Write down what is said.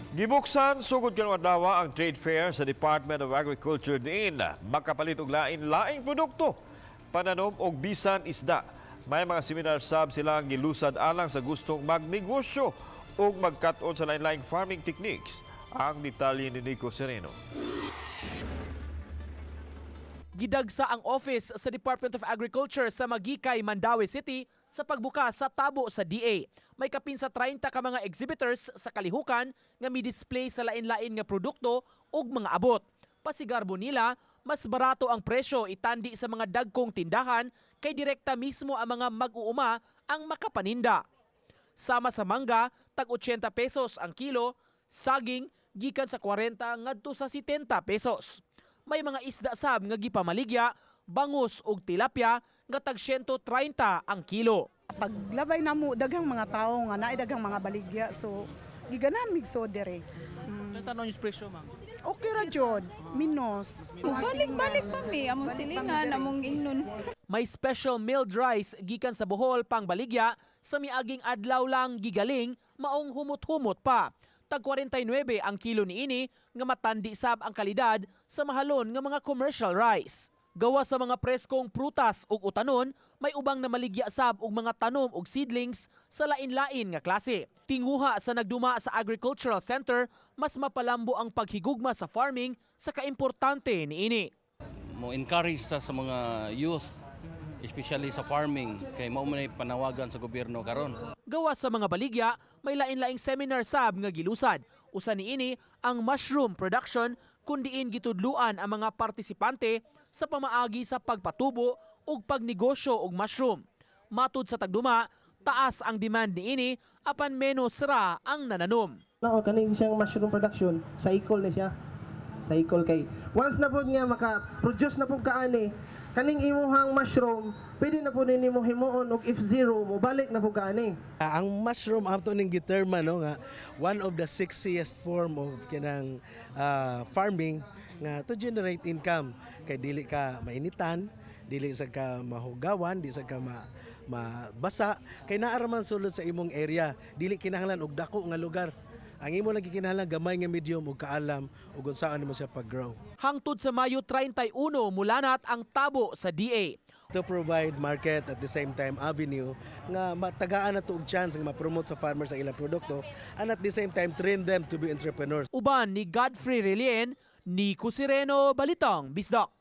Gibuksan sugod karong adlaw ang trade fair sa Department of Agriculture diin makapalit og lain-laing produkto, pananom og bisan isda. May mga seminar sab silang gilusad alang sa gustong magnegosyo ug magkat-on sa lain-laing farming techniques. Ang detalye ni Nico Sereno. Gidagsa ang office sa Department of Agriculture sa Maguikay, Mandaue City sa pagbukas sa tabo sa DA. May kapin sa 30 ka mga exhibitors sa kalihukan nga mi-display sa lain-lain nga produkto ug mga abot. Pasigarbo nila, mas barato ang presyo itandi sa mga dagkong tindahan kay direkta mismo ang mga mag-uuma ang makapaninda. Sama sa mangga, tag 80 pesos ang kilo, saging gikan sa 40 ngadto sa 70 pesos. May mga isda sab nga gipamaligya, bangus ug tilapia nga tag 130 ang kilo. Paglabay na mo, daghang mga tao nga naay daghang mga baligya, so giganahan mig so dere. Ano yung presyo, ma'am? Okay ra jud, minos. Balik-balik pa mi, among silingan, among ingnon. May special milled rice gikan sa Bohol pang baligya sa miaging adlaw lang gigaling, maong humot-humot pa. Tag 49 ang kilo niini nga matandi sab ang kalidad sa mahalon nga mga commercial rice. Gawa sa mga preskong prutas ug utanon, may ubang namaligya sab og mga tanom ug seedlings sa lain-lain nga klase. Tinguha sa nagduma sa Agricultural Center, mas mapalambo ang paghigugma sa farming sa kaimportante niini. Mo encourage sa mga youth, especially sa farming, kay mao man ay panawagan sa gobyerno karon. Gawa sa mga baligya, may lain-laing seminar sab nga gilusad. Usa niini ang mushroom production, kun diin gitudluan ang mga partisipante sa pamaagi sa pagpatubo ug pagnegosyo og mushroom. Matud sa tagduma, taas ang demand niini apan menos ra ang nananom. No, kaning siyang mushroom production, cycle ni siya. Cycle kay once na pud nga maka-produce na pud ka ani, kaning imuhang mushroom, pwede na pud nimo himuon og F0, mobalik na pud ka ani. Ang mushroom ato ning giterma, no, nga one of the sexiest form of kanang farming nga to generate income kay dili ka mainitan, dili sa ka mahugawan, di sa ka mabasa kay naa ra man sulod sa imong area. Dili kinahanglan og dako nga lugar. Ang imo lang gikinahanglan, gamay nga medium ug kaalam ug unsaan nimo siya pag-grow. Hangtod sa Mayo 31 mulanat ang tabo sa DA. To provide market, at the same time avenue nga matagaan na to og chance nga ma-promote sa farmers ang ilang produkto, and at the same time train them to be entrepreneurs. Uban ni Godfrey Relien, Nico Sireno, Balitang Bisdak.